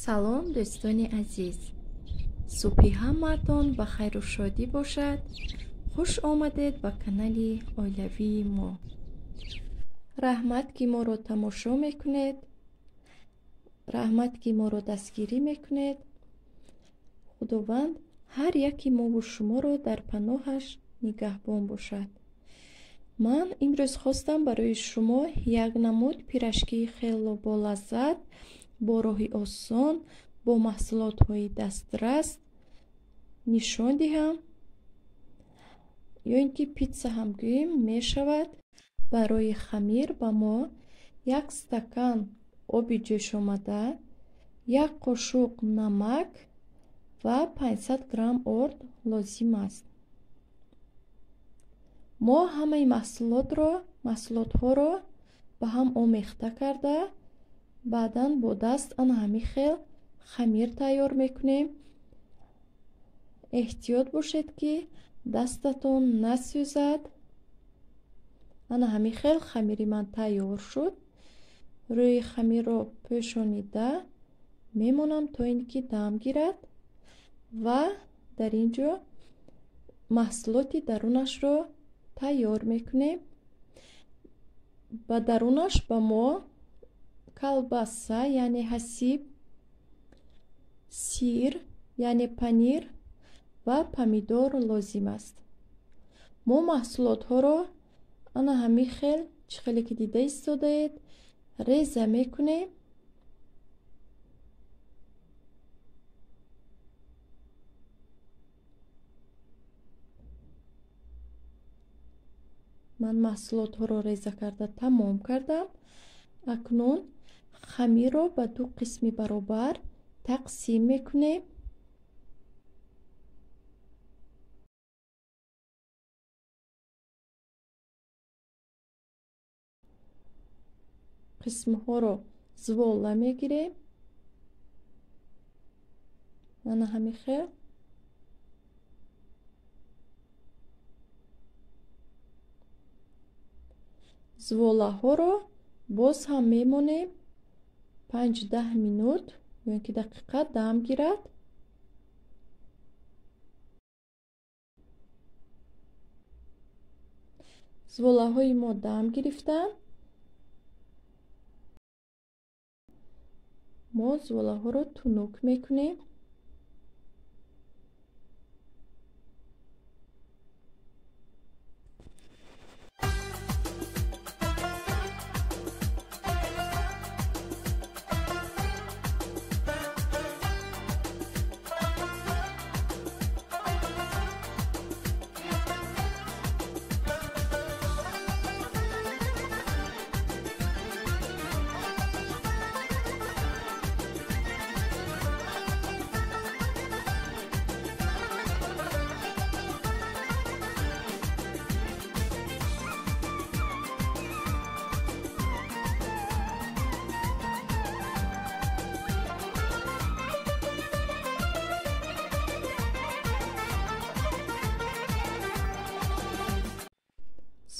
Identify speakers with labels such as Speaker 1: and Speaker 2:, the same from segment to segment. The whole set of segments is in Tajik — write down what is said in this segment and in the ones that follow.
Speaker 1: Салом, дӯстони азиз! Субҳи ҳамаатон ба хайру шодӣ бошад. Хуш омадед ба канали оилавии мо. Раҳмат, ки моро тамошо мекунед. Раҳмат, ки моро дастгирӣ мекунед. Худованд ҳар яки мову шуморо дар паноҳаш нигаҳбон бошад. Ман имрӯз хостам барои шумо як намуд пирожкии хело болаззат бо роҳи осон, бо маҳсулотҳои дастрас нишон диҳам, ё ин ки питса ҳам гӯем мешавад. Барои хамир ба мо як стакан оби ҷӯшомада, як қошуқ намак ва 500 грамм орд лозим аст. Мо ҳамаи маҳсулотҳоро ба ҳам омехта карда, баъдан бо даст ана ҳамин хел хамир тайёр мекунем. Эҳтиёт бошед, ки дастатон насӯзад. Ана ҳамин хел хамири ман тайёр шуд. Рӯи хамирро пӯшонида мемонам то ин ки дам гирад ва дар ин ҷо маҳсулоти дарунашро тайёр мекунем. Ба дарунаш ба мо колбаса, яъне ҳасиб, сир, яъне панир ва помидор лозим аст. Мо маҳсулотҳоро ана ҳамин хел, чӣ хеле ки дида истодаед, реза мекунем. Ман маҳсулотҳоро реза карда тамом кардам. Акнун хамирро ба ду қисми баробар тақсим мекунем. Қисмҳоро звола мегирем. Ана ҳамин хел. Зволаҳоро боз ҳам мемонем 5-10 минут ё ки дақиқа дам гирад. Зволаҳои мо дам гирифтанд. Мо зволаҳоро тунук мекунем.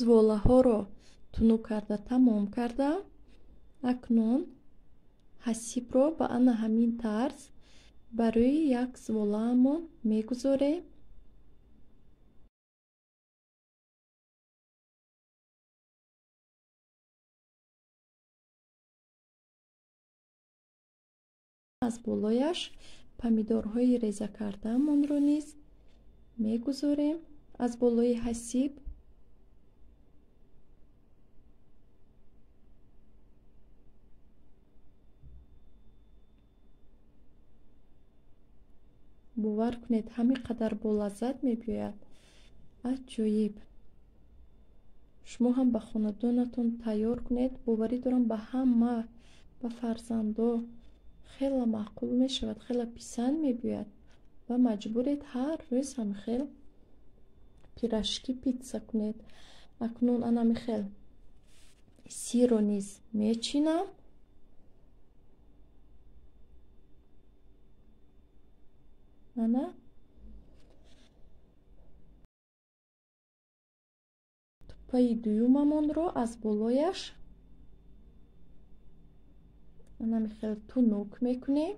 Speaker 1: Зволаҳоро тунук карда тамом кардам. Акнун ҳасибро ба ана ҳамин тарз барои як зволаамон мегузорем. Аз болояш помидорҳои реза кардаамонро низ мегузорем аз болои ҳасиб. Бовар кунед, ҳамин қадар болаззат мебиёяд. Аҷоиб! Шумо ҳам ба хонадонатон тайёр кунед. Боварӣ дорам, ба ҳама, ба фарзандо хеле маъқул мешавад, хеле писанд мебиёяд ва маҷбуред ҳар рӯз ҳамин хел пирожки питса кунед. Акнун ана ҳамин хел сирро низ мечинам. Ана туппаи дуюмамонро аз болояш ана ҳамин хел тунук мекунем.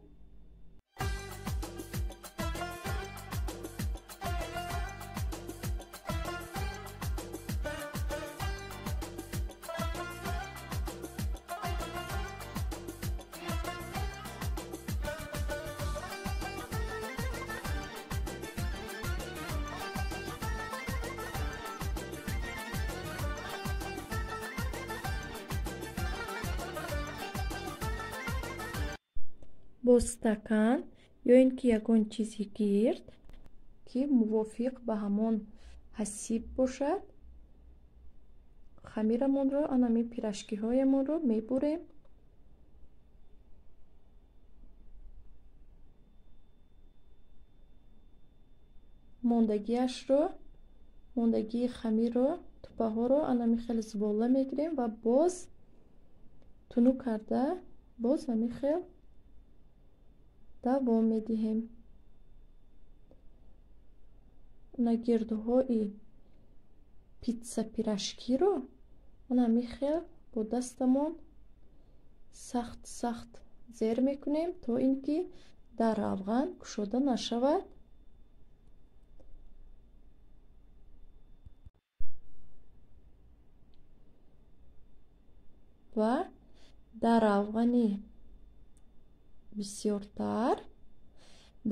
Speaker 1: Бо стакан ё ин ки ягон чизи гирд, ки мувофиқ ба ҳамон ҳасиб бошад, хамирамонро, анамин пирожкиҳоямонро мебурем. Мондагиашро, мондагии хамирро, тупаҳоро анами хел зувола мегирем ва боз тунук карда боз ҳамин хел давом медиҳем. Ана гирдуҳои питса пирожкиро ана ҳамин хел бо дастамон сахт сахт зер мекунем, то ин ки дар равған кушода нашавад. Ва дар равғани бисёртар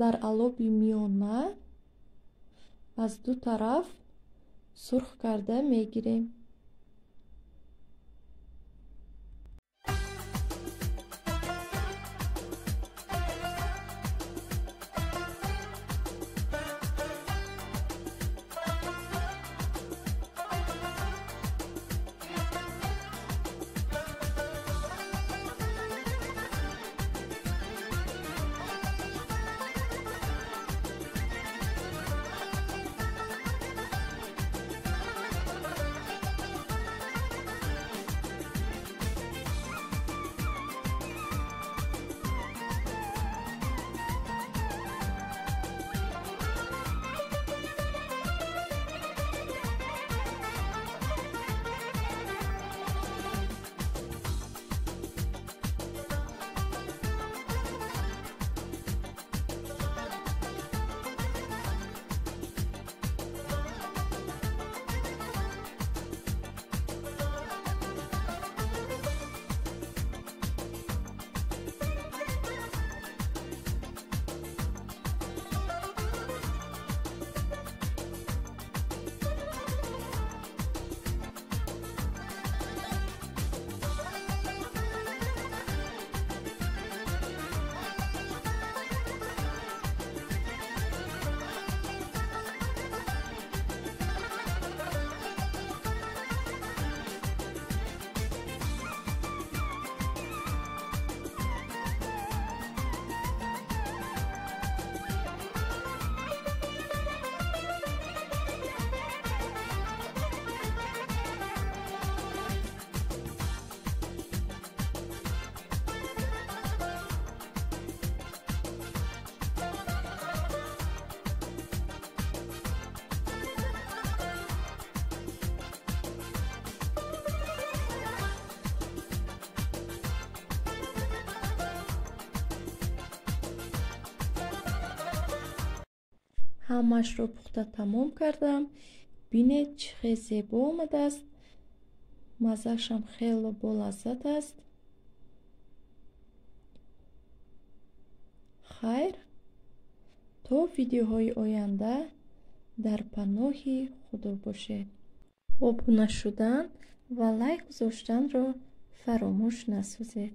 Speaker 1: дар алоби миёна аз ду тараф сурх карда мегирем. Ҳамашро пухта тамом кардам. Бинед, чӣ хел зебо омадааст. Маззаашам хело болаззат аст. Хайр, то видеоҳои оянда дар паноҳи Худо бошед. Обуна шудан ва лайк гузоштанро фаромӯш насозед.